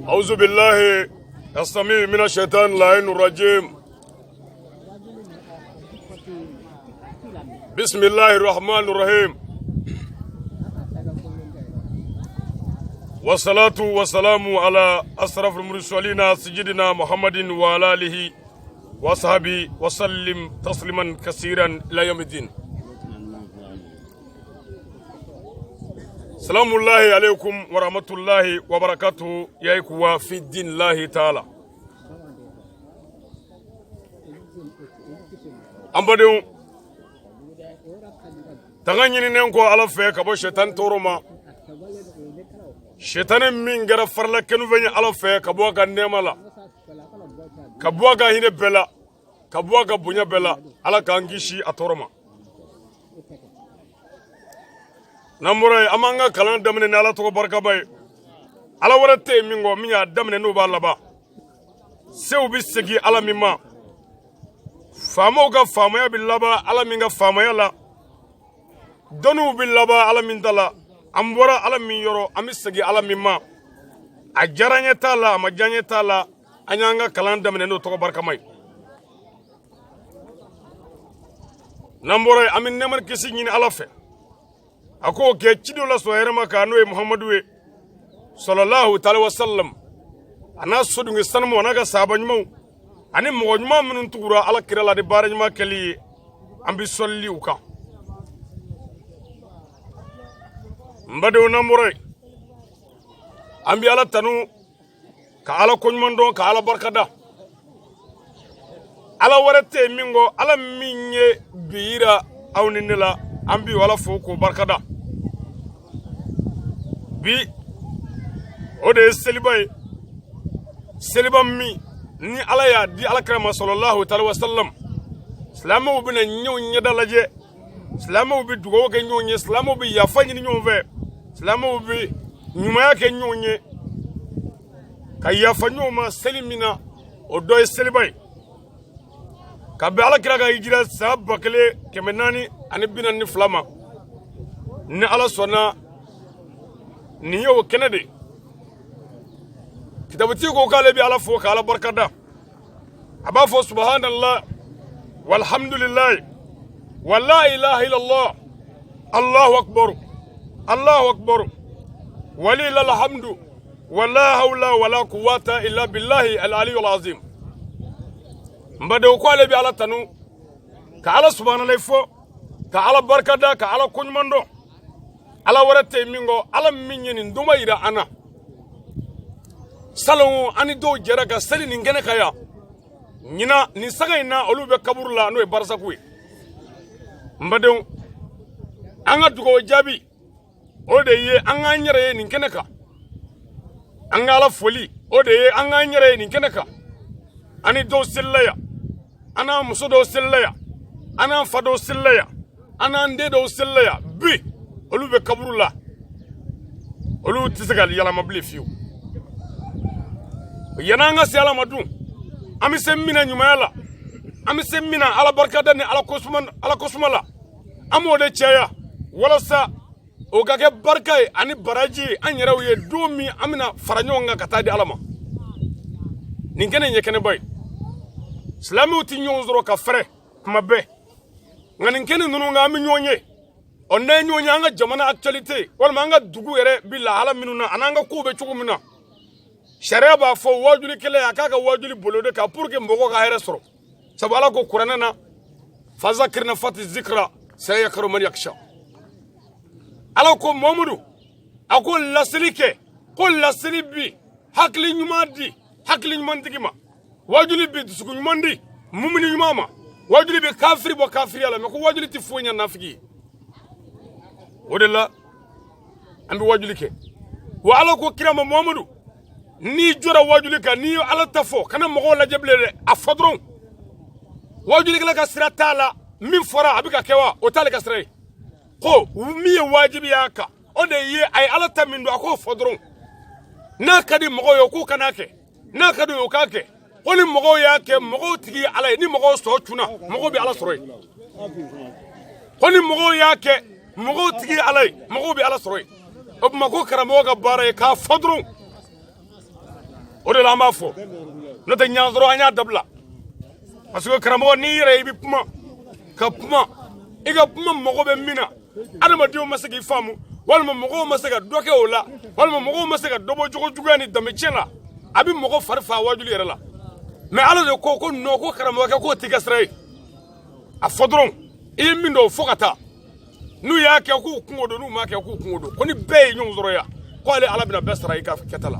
أعوذ بالله السميع من الشيطان اللعين الرجيم. بسم الله الرحمن الرحيم. والصلاة والسلام على أشرف المرسلين سيدنا محمد وعلى آله وصحبه وسلم تسليما كثيرا إلى يوم الدين. سلام الله عليكم ورحمة الله وبركاته يا إخوة في الدين الله تعالى. An badenw, tanga ɲininen kɔ Ala fɛ ka bɔ sɛtan tɔɔrɔ ma, sɛtanɛ min kɛra farila kɛnufɛn ye Ala fɛ ka bɔ a ka nɛɛma la, ka bɔ a ka hinɛ bɛɛ la, ka bɔ a ka bonya bɛɛ la, Ala k'an kisi a tɔɔrɔ ma. N'an bɔra yen, an b'an ka kalan daminɛ ni Ala tɔgɔ barikaba ye. Ala wɛrɛ tɛ yen min kɔ, min y'a daminɛ n'o b'a laban. Sew bɛ segin Ala min ma, faamaw ka faamaya bɛ laban Ala min ka faamaya la, dɔnniw bɛ laban Ala min ta la. An bɔra Ala min yɔrɔ, an bɛ segin Ala min ma. A diyara n ye t'a la, a ma diya n ye t'a la, an y'an ka kalan daminɛ n'o tɔgɔ barikama ye. N'an bɔra yen, an bɛ nɛɛma ni kisi ɲini Ala fɛ, a k'o kɛ cidenw la sɔn hɛrɛma kan, n'o ye Muhamadu ye sɔlɔlahu taala wa salam, a n'a sodenw sanumaw, a n'a ka sahaba ɲumanw ani mɔgɔ ɲuman minnu tugura Ala kira la ni baara ɲuman kɛli ye, an bɛ sɔlili u kan. N badenw, n'an bɔra yen, an bɛ Ala tanu ka Ala koɲuman dɔn, ka Ala barikada. Ala wɛrɛ tɛ yen min kɔ, Ala min ye bi yira aw ni ne la, an bi Ala fo k'o barikada. Bi o de ye seliba ye, seliba min ni Ala y'a di Ala kira ma sɔlɔlahu taala wa salam. Silamɛw bɛna ɲɔgɔn ɲɛda lajɛ, silamɛw bɛ dugawu kɛ ɲɔgɔn ye, silamɛw bɛ yafa ɲini ɲɔgɔn fɛ, silamɛw bɛ ɲumanya kɛ ɲɔgɔn ye, ka yafa ɲɔgɔn ma seli min na, o dɔ ye seliba ye. Ka bɛn Ala kira ka hijira san 1442 ma, ni Ala sɔnna, nin ye o kɛnɛ de ye. Kitabutigi ko k'ale bɛ Ala fo k'Ala barikada. A b'a fɔ subhanallah walhamdulilayi wala ilaha illallah allahu akbar allahu akbar walilal hamdu wala hawla wala quwwata illa billahi al aliyyil azim. N badenw, ko ale bɛ Ala tanu ka Ala subhanallah fɔ, ka Ala barikada, ka Ala koɲuman dɔn. Ala wɛrɛ tɛ yen min kɔ, Ala min ye nin donba yira an na. Salon an ni dɔw jɛra ka seli nin kɛnɛ kan yan ɲinan, nin saga in na, olu bɛ kaburu la, n'o ye barisaku ye. N badenw, an ka dugawu jaabi o de ye an k'an yɛrɛ ye nin kɛnɛ kan. An ka Ala foli o de ye an k'an yɛrɛ ye nin kɛnɛ kan. An ni dɔw selila yan, an n'an muso dɔw selila yan, an n'an fa dɔw selila yan, an n'an den dɔw selila yan. Bi olu bɛ kaburu la, olu tɛ se ka yɛlɛma bilen fiyewu. Yan'an ka se Ala ma dun, an bɛ se min na ɲumanya la, an bɛ se min na Ala barikada ni Ala kosuma la, an b'o de caya walasa o ka kɛ barika ye ani baraji ye an yɛrɛw ye don min an bɛna fara ɲɔgɔn kan ka taa di Ala ma. Nin kɛnɛ in ye kɛnɛba ye. Silamɛw tɛ ɲɔgɔn sɔrɔ ka fɛrɛ kuma bɛɛ, nka nin kɛnɛ ninnu kan, an bɛ ɲɔgɔn ye. Ɔ, n'an ye ɲɔgɔn ye, an ka jamana actualité walima an ka dugu yɛrɛ bi lahala minnu na, an'an ka kow bɛ cogo min na, sariya b'a fɔ waajulikɛla a k'a ka waajuli bolo de kan pour que mɔgɔw ka hɛrɛ sɔrɔ. Sabu Ala ko kuranɛ na, fazakir nafati zikra sayakaru man yaksha. Ala ko Mamadu a ko laseli kɛ, ko laseli bi hakili ɲuman di hakili ɲumantigi ma, waajuli bi dusukun ɲuman di mumini ɲuman ma, waajuli bi kafiri bɔ kafiriya la. Mɛ ko waajuli tɛ foyi ɲɛ nafigi ye. O de la an bɛ waajuli kɛ. Wa Ala ko kira ma, Muhamadu, n'i jɔra waajuli kan, n'i ye Ala ta fɔ, kana mɔgɔw lajɛ bilen dɛ, a fɔ dɔrɔn. Waajulikɛla ka sira t'a la, min fɔra a bɛ ka kɛ wa, o t'ale ka sira ye. Ko min ye wajibi y'a kan, o de ye a ye Ala ta min don, a k'o fɔ dɔrɔn. N'a ka di mɔgɔw ye, o k'u kana kɛ, n'a ka di u ye, o k'a kɛ. Ko ni mɔgɔw y'a kɛ, mɔgɔw tigi ye Ala ye. Ni mɔgɔw sɔn cunna, mɔgɔw bɛ Ala sɔrɔ yen. Ko ni mɔgɔw y'a kɛ, mɔgɔw tigi ye Ala ye, mɔgɔw bɛ Ala sɔrɔ yen. O tuma ko karamɔgɔ ka baara ye k'a fɔ dɔrɔn. O de la an b'a fɔ, n'o tɛ ɲan dɔrɔn an y'a dabila, parce que karamɔgɔ, n'i yɛrɛ i bɛ kuma ka kuma, i ka kuma mago bɛ min na, adamadenw ma se k'i faamu, walima mɔgɔw ma se ka dɔ kɛ o la, walima mɔgɔw ma se ka dɔ bɔ jogo juguya ni danbe tiɲɛ la, a bɛ mɔgɔ fari fa wajuli yɛrɛ la. Mais Ala de ko ko non, ko karamɔgɔkɛ k'o t'i ka sira ye. A fɔ dɔrɔn, i ye min dɔn, o fɔ ka taa. N'u y'a kɛ, k'u kungo don, n'u m'a kɛ, k'u kungo don. Ko ni bɛɛ ye ɲɔgɔn sɔrɔ yan, ko ale Ala bɛna bɛɛ sara i ka kɛta la.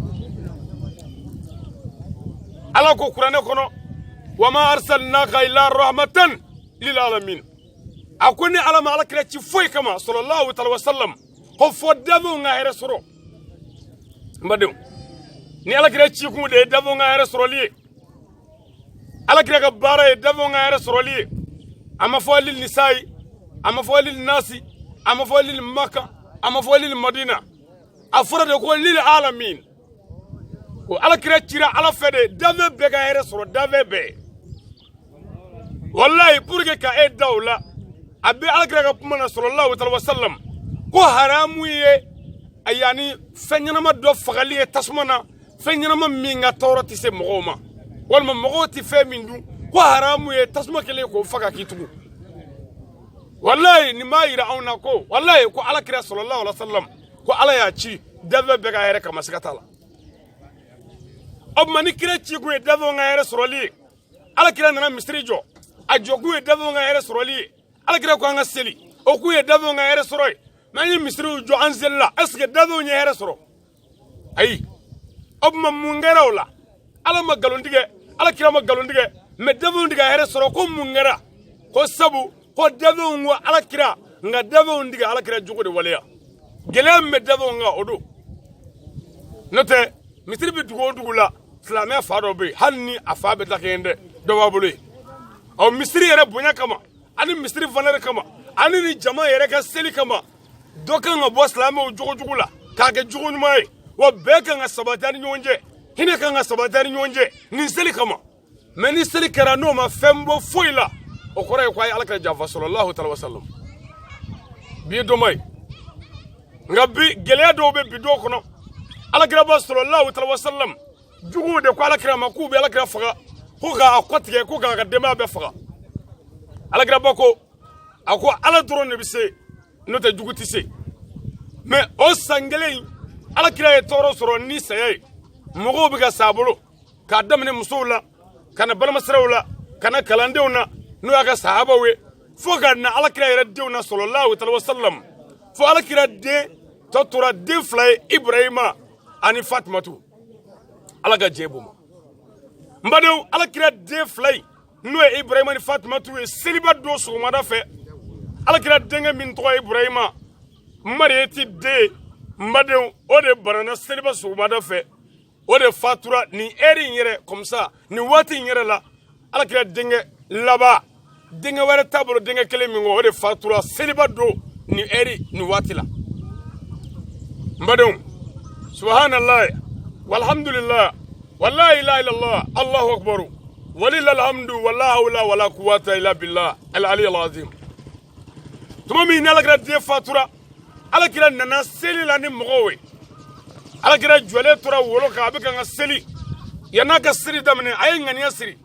Ala ko kuranɛ kɔnɔ: wama arsalnaka illa rahmatan lil alamin. A ko ni Ala ma Ala kira ci foyi kama, sallallahu alaihi wasallam, ko fɔ danfɛnw ka hɛrɛ sɔrɔ. N badenw, ni Ala kira ci kun de ye danfɛnw ka hɛrɛ sɔrɔli ye, Ala kira ka baara ye danfɛnw ka hɛrɛ sɔrɔli ye. A ma fɔ lil nisayi, a ma fɔ lil nasi, a ma fɔ lil Maka, a ma fɔ lil Madina, a fɔra de ko lil alamin. Ko Ala kira cira Ala fɛ de danfɛn bɛɛ ka hɛrɛ sɔrɔ, danfɛn bɛɛ. Walayi, pour que ka e da o la, a bɛ Ala kira ka kuma na, sallallahu alaihi wasallam, ko haramu ye yanni fɛn ɲɛnama dɔ fagali ye tasuma na, fɛn ɲɛnama min ka tɔɔrɔ tɛ se mɔgɔw ma, walima mɔgɔw tɛ fɛn min dun, ko haramu ye tasuma kɛlen k'o faga k'i tugu. Walayi, nin b'a yira anw na ko walayi, ko Ala kira sallallahu alaihi wasallam, ko Ala y'a ci danfɛn bɛɛ ka hɛrɛ kama, siga t'a la. O tuma, ni kira ci kun ye danfɛnw ka hɛrɛ sɔrɔli ye, Ala kira nana misiri jɔ, a jɔ kun ye danfɛnw ka hɛrɛ sɔrɔli ye. Ala kira ko an ka seli, o kun ye danfɛnw ka hɛrɛ sɔrɔ ye. N'an ye misiriw jɔ, an selila, est ce que danfɛnw ye hɛrɛ sɔrɔ? Ayi. O tuma, mun kɛra o la? Ala ma nkalon tigɛ, Ala kira ma nkalon tigɛ, mais danfɛnw tɛ ka hɛrɛ sɔrɔ. Ko mun kɛra? Ko sabu ko danfɛnw ko Ala kira, nka danfɛnw tigɛ Ala kira jogo de waleya. Gɛlɛya min bɛ danfɛnw kan, o don. N'o tɛ, misiri bɛ dugu o dugu la, silamɛya fa dɔ bɛ yen, hali ni a fa bɛ da kelen dɛ, dɔ b'a bolo yen. Ɔ, misiri yɛrɛ bonya kama, ani misiri valeur kama, ani ni jama yɛrɛ ka seli kama, dɔ kan ka bɔ silamɛw jogo jugu la k'a kɛ jogo ɲuman ye. Wa bɛɛ kan ka sabati an ni ɲɔgɔn cɛ, hinɛ kan ka sabati an ni ɲɔgɔn cɛ nin seli kama. Mais ni seli kɛra, n'o ma fɛn bɔ foyi la, o kɔrɔ ye ko a ye Ala ka janfa, sallallahu alaihi wasallam. Bi ye dɔnba ye, nka bi gɛlɛya dɔw bɛ bi dɔw kɔnɔ. Alakiraba sallallahu alaihi wasallam, juguw de ko Alakira ma k'u bɛ Alakira faga, ko k'a kɔ tigɛ, ko k'a ka denbaya bɛɛ faga. Alakiraba ko, a ko Ala dɔrɔn de bɛ se, n'o tɛ jugu tɛ se. Mais o san kelen in, Alakira ye tɔɔrɔ sɔrɔ ni saya ye. Mɔgɔw bɛ ka sa a bolo, k'a daminɛ musow la, ka na balimasiraw la, ka na kalandenw na, n'o y'a ka sahabaw ye, fo ka na Alakira yɛrɛ denw na, sallallahu alaihi wasallam. Fo Alakira den tɔ tora den fila ye, Ibrahima ani Fatumatu, Ala ka jɛ b'u ma. N badenw, Alakira den fila in, n'o ye Ibrahima ni Fatumatu ye, seliba don sɔgɔmada fɛ, Alakira denkɛ min tɔgɔ ye Ibrahima, Mariyeti den, n badenw, o de banana seliba sɔgɔmada fɛ, o de fatura nin heure in yɛrɛ, comme ça, nin waati in yɛrɛ la. Alakira denkɛ laban, denkɛ wɛrɛ t'a bolo, denkɛ kelen min kɔ, o de fatura seliba don nin heure, nin waati la. N badenw, subhanallah, walhamdulillah, wala ilaha illallah, allahu akbar, walillahi alhamdu, wala hawla wala quwwata illa billah al ali al azim. Tuma min ni Alakira den fatura, Alakira nana seli la ni mɔgɔw ye. Alakira jɔlen tora wolo kan, a bɛ ka n ka seli. Yann'a ka seli daminɛ, a ye ŋaniya siri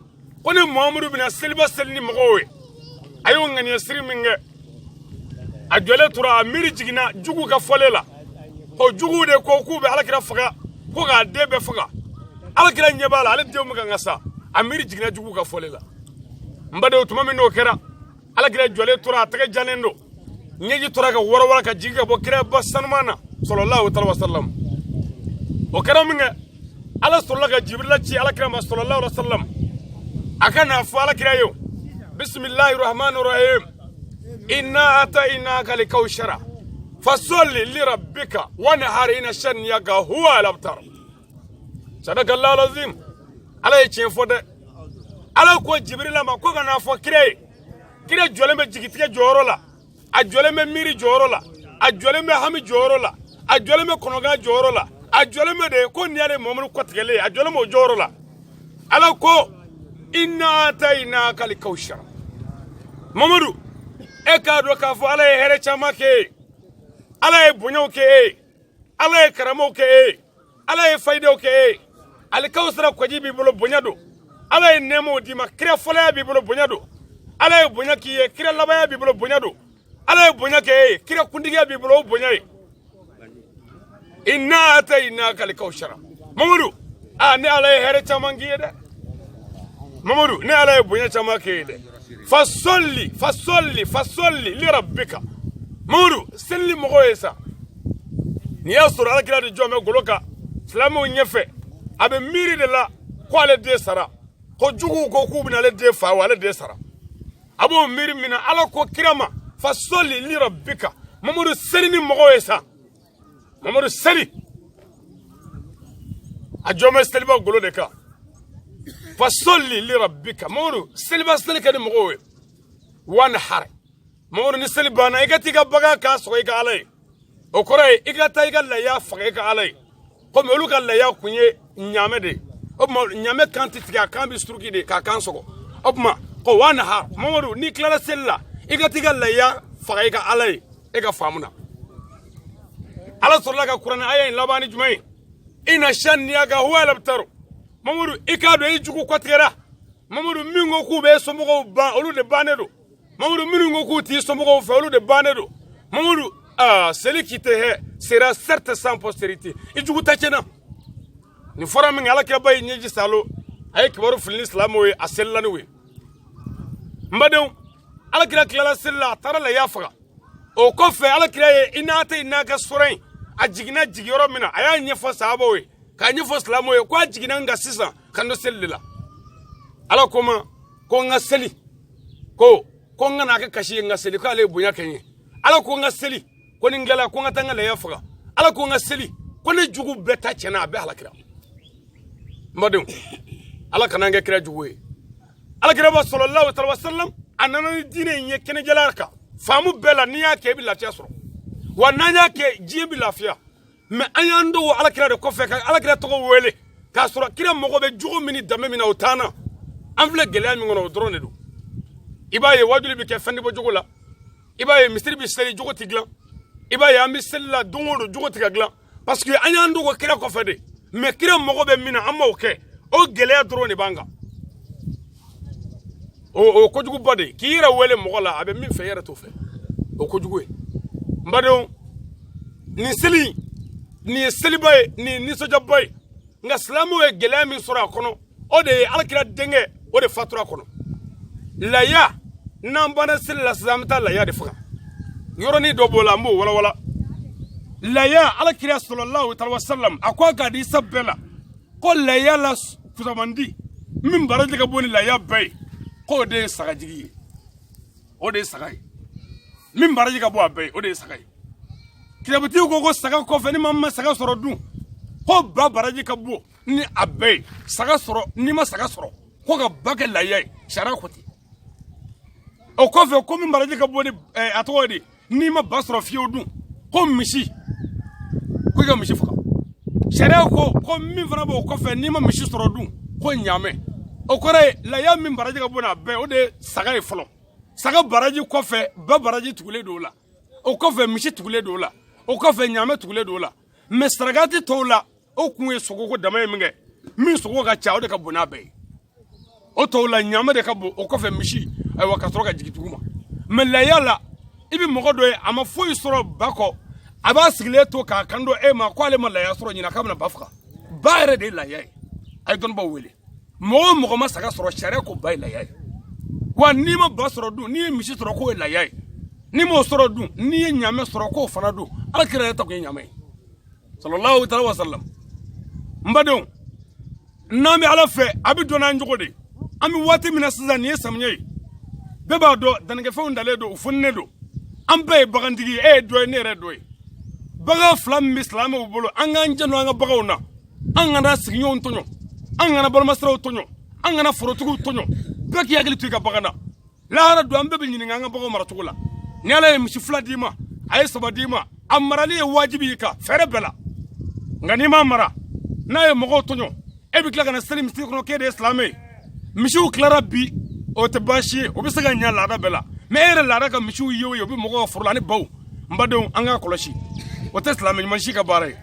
ko ni Muhamadu bɛna seliba seli ni mɔgɔw ye. A y'o ŋaniya siri min kɛ, a jɔlen tora, a miiri jiginna jugu ka fɔlen la, o juguw de ko k'u bɛ Alakira faga, ko k'a den bɛɛ faga. Alakira ɲɛ b'a la, ale denw bɛ kan ka sa, a miiri jiginna jugu ka fɔlen la. N badenw, tuma min n'o kɛra, Alakira jɔlen tora, a tɛgɛ jalen don, ɲɛji tora ka warawara ka jigin ka bɔ kiraba sanuman na, sallallahu alaihi wasallam. O kɛra min kɛ, Ala sɔrɔla ka Jibirila ci Alakira ma, sallallahu alaihi wasallam, a ka n'a fɔ Alakira ye: bisimilahi rahmani rahim, inna atainaka likawshara fasolli lirabbika wanhar ina shaniyaka huwa alabtar. Sadaka Allahu alazim. Ala ye tiɲɛ fɔ dɛ. Ala ko Jibirila ma ko ka n'a fɔ kira ye. Kira jɔlen bɛ jigitigɛ jɔyɔrɔ la, a jɔlen bɛ miiri jɔyɔrɔ la, a jɔlen bɛ hami jɔyɔrɔ la, a jɔlen bɛ kɔnɔgan jɔyɔrɔ la, a jɔlen bɛ de ko nin y'ale Mamadu kɔtigɛlen ye, a jɔlen b'o jɔyɔrɔ la. Ala ko: inna atainaka likawshara. Mamadu, e k'a dɔn k'a fɔ Ala ye hɛrɛ caman k'e ye, Ala ye bonyaw kɛ e ye, Ala ye karamaw kɛ e ye, Ala ye fayidaw kɛ e ye. Alikawusara kɔji b'i bolo, bonya don. Ala ye nɛɛmaw d'i ma, kira fɔlɔya b'i bolo, bonya don. Ala ye bonya k'i ye, kira labanya b'i bolo, bonya don. Ala ye bonya kɛ e ye, kira kuntigiya b'i bolo, o bonya ye. Inna atainaka alikawusara. Mamadu, aa, ne Ala ye hɛrɛ caman k'i ye dɛ. Mamadu, ne Ala ye bonya caman k'i ye dɛ. Fasɔli, fasɔli, fasɔli lirabbika. Mamadu, seli mɔgɔw ye sa. N'i y'a sɔrɔ Alakira de jɔ bɛ golo kan silamɛw ɲɛfɛ, a bɛ miiri de la ko ale den sara, ko juguw ko k'u bɛna ale den fa wa ale den sara. A b'o miiri min na, Ala ko kira ma: fasɔli lirabbika. Mamadu, seli ni mɔgɔw ye sa. Mamadu, seli. A jɔ bɛ seliba golo de kan. Fasɔli lirabbika. Mamadu, seliba seli kɛ ni mɔgɔw ye. Wanhar. Mamadu, ni seli banna, i ka t'i ka bagan k'a sɔgɔ i ka Ala ye. O kɔrɔ ye i ka taa i ka laya faga i ka Ala ye. Komi olu ka laya kun ye ɲaamɛ de ye, o tuma ɲaamɛ kan tɛ tigɛ, a kan bɛ suruki de k'a kan sɔgɔ. O tuma ko wanhar. Mamadu, n'i tilala seli la, i ka t'i ka laya faga i ka Ala ye. E ka faamu na, Ala sɔrɔla ka kuranɛ aya in laban ni jumɛn ye? Inna shaniyaka huwa labtaru. Mamadu, i k'a dɔn i jugu kɔtigɛra. Mamadu, min ko k'u bɛ somɔgɔw ban, olu de bannen don. Mamadu, minnu ko k'u t'i somɔgɔw fɛ, olu de bannen don. Mamadu, aa, celui qui te hait sera certes sans postérité. I jugu ta tiɲɛna. Nin fɔra min kɛ, Ala kiraba ye ɲɛji salo, a ye kibaru fili ni silamɛw ye, a selila n'u ye. N badenw, Ala kira tilala seli la, a taara laya faga. O kɔfɛ, Ala kira ye i n'a tɛ i n'a ka sɔrɔ yen, a jiginna jigiyɔrɔ min na, a y'a ɲɛfɔ sahabaw ye, k'a ɲɛfɔ silamɛw ye ko a jiginna nka sisan ka n to seli de la. Ala ko ma ko n ka seli, ko n kana kɛ kasi ye, n ka seli k'ale ye bonya kɛ n ye. Ala ko n ka seli, ko ni n tilala, ko n ka taa n ka laya faga. Ala ko n ka seli, ko ne jugu bɛɛ ta tiɲɛna, a bɛɛ halakira. N badenw, Ala kana an kɛ kira jugu ye. Ala kira ba sallallahu alaihi wasallam, a nana ni diinɛ in ye kɛnɛjɛla kan, faamu bɛɛ la. N'i y'a kɛ, i bɛ lafiya sɔrɔ, wa n'an y'a kɛ, diɲɛ bɛ lafiya. Mɛ an y'an dogo Ala kira de kɔfɛ ka Ala kira tɔgɔ wele k'a sɔrɔ kira mago bɛ jogo min ni danbe min na, o t'an na. An filɛ gɛlɛya min kɔnɔ, o dɔrɔn de don. I b'a ye wajuli bɛ kɛ fɛn tɛ bɔ jogo la. I b'a ye misiri bɛ seli, jogo tɛ dilan. I b'a ye an bɛ seli la don o don, jogo tɛ ka dilan, parce que an y'an dogo kira kɔfɛ de. Mɛ kira mago bɛ min na, an m'o kɛ. O gɛlɛya dɔrɔn de b'an kan. O kojuguba de k'i yɛrɛ wele mɔgɔ la, a bɛ min fɛ, i yɛrɛ t'o fɛ, o kojugu ye. N badenw, nin seli nin ye seliba ye, nin ye nisɔndiyaba ye, nka silamɛw ye gɛlɛya min sɔrɔ a kɔnɔ, o de ye Alakira denkɛ, o de fatura a kɔnɔ. Laya, n'an banna seli la sisan, an bɛ taa laya de faga. Yɔrɔnin dɔ b'o la, an b'o walawala. Laya, Alakira sallallahu alaihi wasallam a ko a ka di isa bɛɛ la ko laya la fusamandi min baraji ka bon ni laya bɛɛ ye, k'o de ye sagajigi ye. O de ye saga ye min baraji ka bon a bɛɛ ye, o de ye saga ye. Kitabutigiw ko saga kɔfɛ, ni maa ma saga sɔrɔ dun, ko ba baraji ka bon ni a bɛɛ ye. Saga sɔrɔ, n'i ma saga sɔrɔ, ko ka ba kɛ laya ye, sariya ko ten. O kɔfɛ, ko min baraji ka bon ni a tɔgɔ ye di, n'i ma ba sɔrɔ fiyewu dun, ko misi, ko i ka misi faga. Sariya ko min fana b'o kɔfɛ, n'i ma misi sɔrɔ dun, ko ɲaamɛ. O kɔrɔ ye laya min baraji ka bon n'a bɛɛ, o de ye saga ye fɔlɔ. Saga baraji kɔfɛ, ba baraji tugulen don o la. O kɔfɛ, misi tugulen don o la. O kɔfɛ, ɲaamɛ tugulen don o la. Mɛ sarakati tɔw la, o kun ye sogoko dama ye min kɛ, min sogo ka ca, o de ka bon n'a bɛɛ ye. O tɔw la, ɲaamɛ de ka bon, o kɔfɛ misi, ayiwa, ka sɔrɔ ka jigin dugu ma. Mɛ laya la, i bɛ mɔgɔ dɔ ye, a ma foyi sɔrɔ ba kɔ, a b'a sigilen to k'a kan don e ma ko ale ma laya sɔrɔ ɲinan, k'a bɛna ba faga. Ba yɛrɛ de ye laya ye. A ye dɔnnibaw wele. Mɔgɔ o mɔgɔ ma saga sɔrɔ, sariya ko ba ye laya ye. Wa n'i ma ba sɔrɔ dun, n'i ye misi sɔrɔ, k'o ye laya ye. N'i m'o sɔrɔ dun, n'i ye ɲaamɛ sɔrɔ, k'o fana dun. Ala kira yɛrɛ ta kun ye ɲaamɛ ye sallallahu alaihi wa sallam. N badenw, n'an bɛ Ala fɛ, a bɛ dɔn n'an jogo de. An bɛ waati min na sisan, nin ye samiyɛ ye, bɛɛ b'a dɔn dannikɛfɛnw dalen don, u fununen don. An bɛɛ ye bagantigi ye, e ye dɔ ye, ne yɛrɛ dɔ ye. Bagan fila min bɛ silamɛw bolo, an k'an janto an ka baganw na. An kana sigiɲɔgɔnw tɔɲɔ, an kana balimasiraw tɔɲɔ, an kana forotigiw tɔɲɔ. Bɛɛ k'i hakili to i ka bagan na. Lahara don, an bɛɛ bɛ ɲininka an ka baganw maracogo la. Ni Ala ye misi 2 d'i ma, a ye 3 d'i ma, a marali ye wajibi y'i kan fɛɛrɛ bɛɛ la. Nka n'i m'a mara, n'a ye mɔgɔw tɔɲɔ, e bɛ tila ka na seli misiri kɔnɔ k'e de ye silamɛ ye. Misiw tilara bi, o tɛ baasi ye, o bɛ se ka ɲɛ laada bɛɛ la. Mɛ e yɛrɛ laada ka misiw ye o ye, o bɛ mɔgɔw ka foro la ani baw. N badenw, an k'a kɔlɔsi, o tɛ silamɛ ɲuman si ka baara ye.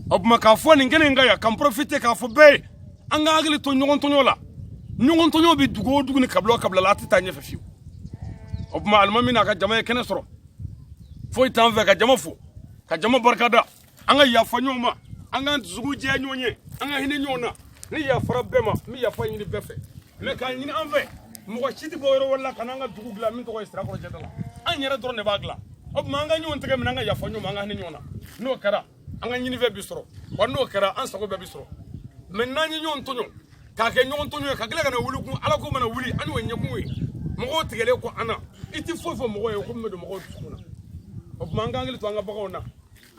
O tuma k'a fɔ nin kɛnɛ in kan yan, ka n profiter k'a fɔ bɛɛ ye, an ka hakili to ɲɔgɔn tɔɲɔ la. Ɲɔgɔn tɔɲɔ bɛ dugu o dugu ni kabila o kabila la, a tɛ taa ɲɛfɛ fiyewu. O tuma alimami n'a ka jama ye kɛnɛ sɔrɔ, foyi t'an fɛ ka jama fo, ka jama barikada, an ka yafa ɲɔgɔn ma, an k'an dusukun jɛya ɲɔgɔn ye, an ka hinɛ ɲɔgɔn na. Ni yafara bɛɛ ma, n bɛ yafa ɲini bɛɛ fɛ, mɛ k'a ɲini an fɛ, mɔgɔ si tɛ bɔ yɔrɔ wɛrɛ la ka n'an ka dugu dilan min tɔgɔ ye Sirakɔrɔ Jɛdala. An yɛrɛ dɔrɔn de b'a dilan. O tuma an ka ɲɔgɔn tɛgɛ minɛ, an ka yafa ɲɔgɔn ma, an ka hinɛ ɲɔgɔn na. N'o kɛra, an ka ɲinifɛn bi sɔrɔ, wa n'o kɛra, an sago bɛɛ bi sɔrɔ. Mɛ n'an ye ɲɔgɔn tɔɲɔ, k'a kɛ ɲɔgɔn tɔɲɔ ye, ka tila ka na wuli kun, ala ko mana wuli, an y'o ɲɛkun ye, mɔgɔw tigɛlen kɔ an na, i ti foyi fɔ mɔgɔw ye ko min bɛ don mɔgɔw dusukun na. O tuma an ka hakili to an ka baganw na,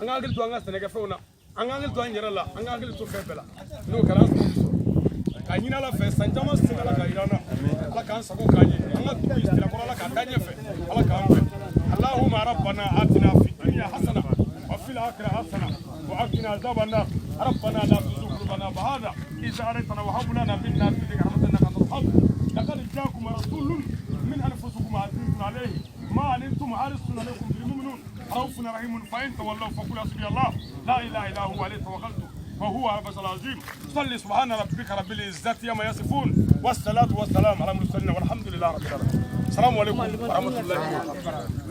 an ka hakili to an ka sɛnɛkɛfɛnw na, an ka hakili to an yɛrɛ la, an ka hakili to fɛn bɛɛ la. N'o kɛra, an sago bɛ sɔrɔ. K'a ɲini ala fɛ, san caman sen ala ka yira an na, ala k'an sago k'an ye, an ka dugu Sirakɔrɔ, ala k'a taa ɲɛfɛ, ala k'an fɛ. Allahumma rabbana atina fi dunya hasana wa fil akhirati hasana wa qina azaban nar. Rabbana la tuzigh qulubana ba'da idh hadaytana wa hab lana min ladunka rahmatan innaka antal wahhab. Laqad ja'akum rasulun min anfusikum azizun alayhi ma anittum harisun alaykum bil mu'minun raufun rahimun fa in tawallaw faqul hasbi Allah la ilaha illa huwa alayhi tawakkaltu wa huwa rabbul azim. Salli subhana rabbika rabbil izzati amma yasifun wassalatu wassalamu ala mursalin walhamdulillahi rabbil alamin. Assalamu alaikum wa rahmatullahi wa barakatuh.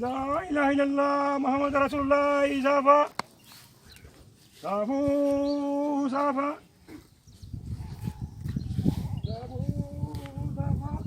La ilaha illallah Muhammad Rasulullah Safa Safu Safa Safu Safa.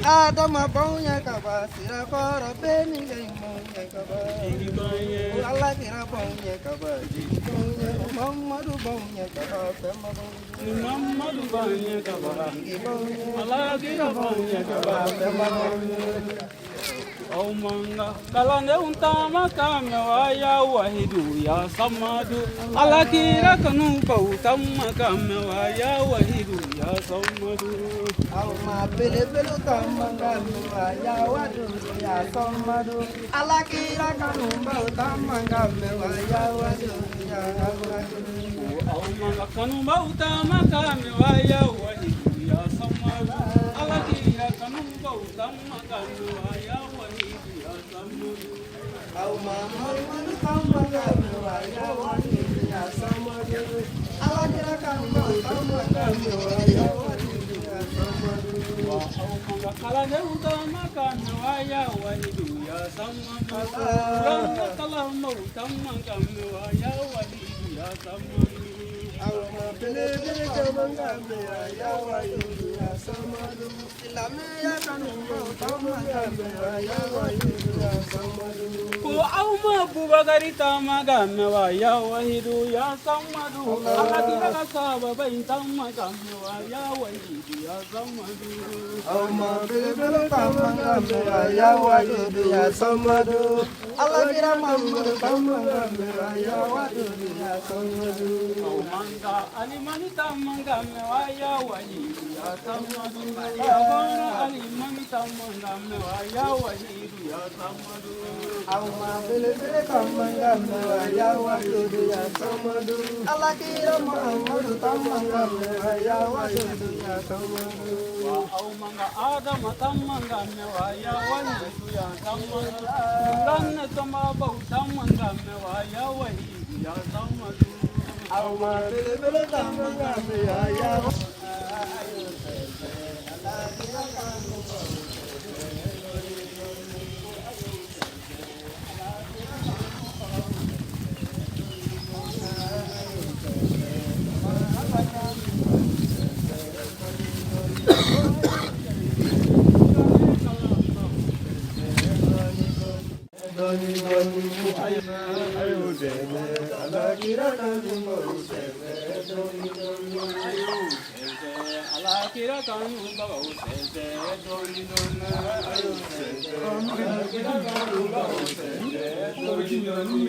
Adama bonya kaba Sirakɔrɔ beni gai bonya kaba Ala kira bonya kaba bonya Muhammadu bonya kaba Fema bonya Muhammadu bonya kaba bonya Ala kira bonya kaba Fema bonya. Aw manga kalandenw taama ka mɛn wa ya wahidu ya samadu. Ala kira kanu baw taama ka mɛn wa ya wahidu ya samadu. Aw ma belebele taama ka mɛn wa ya wadudu ya samadu. Ala kira kanu baw taama ka mɛn wa ya wadudu ya samadu. Aw manga kanu baw taama ka mɛn wa ya wahidu ya samadu. Ala kira kanu baw taama ka mɛn wa ya wahidu ya samadu. Aw ma Muhammadu taama ka mɛn wa ya wadudu ya samadu. Ala kira kanu baw taama ka mɛn wa ya wadudu ya samadu. Aw manga kalandenw taama ka mɛn wa ya wahidu ya samadu. Kuranɛ kalanbaw taama ka mɛn wa ya wahidu ya samadu. Aw ma belebele taama ka mɛn wa ya wadudu ya samadu. Silamɛya kanu baw taama ka mɛn wa ya wadudu ya samadu. Ko aw ma Bubakari taama ka mɛn wa ya wahidu ya samadu. Ala kira ka sababa in taama ka mɛn wa ya wahidu ya samadu. Aw ma belebele taama ka mɛn wa ya wadudu ya samadu. Ala kira Muhammadu taama ka mɛn wa ya wadudu ya samadu. Aw manga alimami taama ka mɛn wa ya wahidu ya samadu. Yabona alimami taama ka mɛn wa ya wahidu ya samadu. Aw ma belebele taama ka mɛn wa ya wadudu ya samadu. Ala kira Muhammadu taama ka mɛn wa ya wadudu ya samadu. Wa aw manga Adama taama ka mɛn wa ya wahidu ya samadu. Kuranɛ tɔnbabaw taama ka mɛn wa ya wahidu ya samadu. Aw ma belebele taama ka mɛn wa ya dɔɔni dɔɔni. Ayo dɛmɛ ala kira kanu baw dɛmɛ dɔɔni dɔɔni. Ala kira kanu bagaw sɛsɛ dɔɔni dɔɔni. Ayo dɛmɛ ala kira kanu baw sɛsɛ dɔɔni dɔɔni.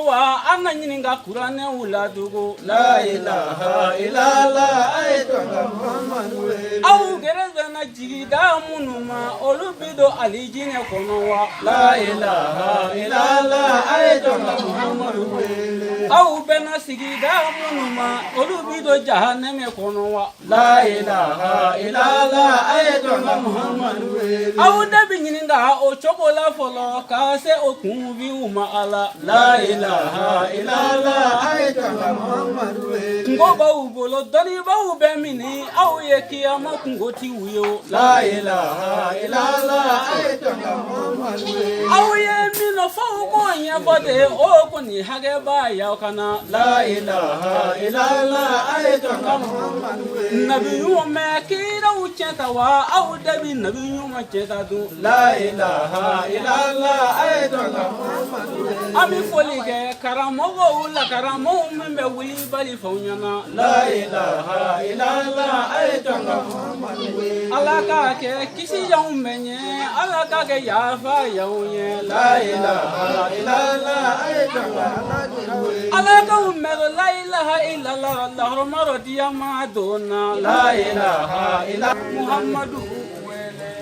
Wa an ka ɲininka kuranɛw la dogo. La ilaha illallah a ye tɔn ka Muhammadu wele. Aw gɛrɛsɛnna jigida minnu ma olu bɛ don alijinɛ kɔnɔ wa. La ilaha illallah a ye tɔn ka Muhammadu wele. Aw bɛnna sigida minnu ma olu bɛ don jahanɛmɛ kɔnɔ wa. La ilaha illallah a ye tɔn ka Muhammadu wele. Aw de bɛ ɲininka o cogo la fɔlɔ ka se o kunfinw ma ala. La ilaha illallah a ye tɔn ka Muhammadu wele. Kungo b'aw bolo dɔnnibaw bɛ mini aw ye kiyama kungotigiw ye o. La ilaha illallah a ye tɔn ka Muhammadu wele. Aw ye min fɔ aw k'o ɲɛfɔ de o kɔni hakɛ b'a y'aw kana. La ilaha illallah a ye tɔn ka Muhammadu wele. Nabi ɲuman mɛ kiraw tiɲɛ ta wa aw de bi nabi ɲuman tiɲɛ ta dun. La ilaha illallah a ye tɔn ka Muhammadu wele. An bɛ foli kɛ karamɔgɔw la karamɔgɔw min bɛ wulibali f'aw ɲɛna. La ilaha illallah a ye tɔn ka Muhammadu wele. Ala k'a kɛ kisi y'anw bɛɛ ɲɛ ala k'a kɛ yafa y'anw ɲɛ. La ilaha illallah a ye tɔn ka Muhammadu wele. Ala k'anw mɛn la ilaha illallah lahɔrɔma dɔ diyama donna. La ilaha illallah. Muhammadu wele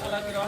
ala kira.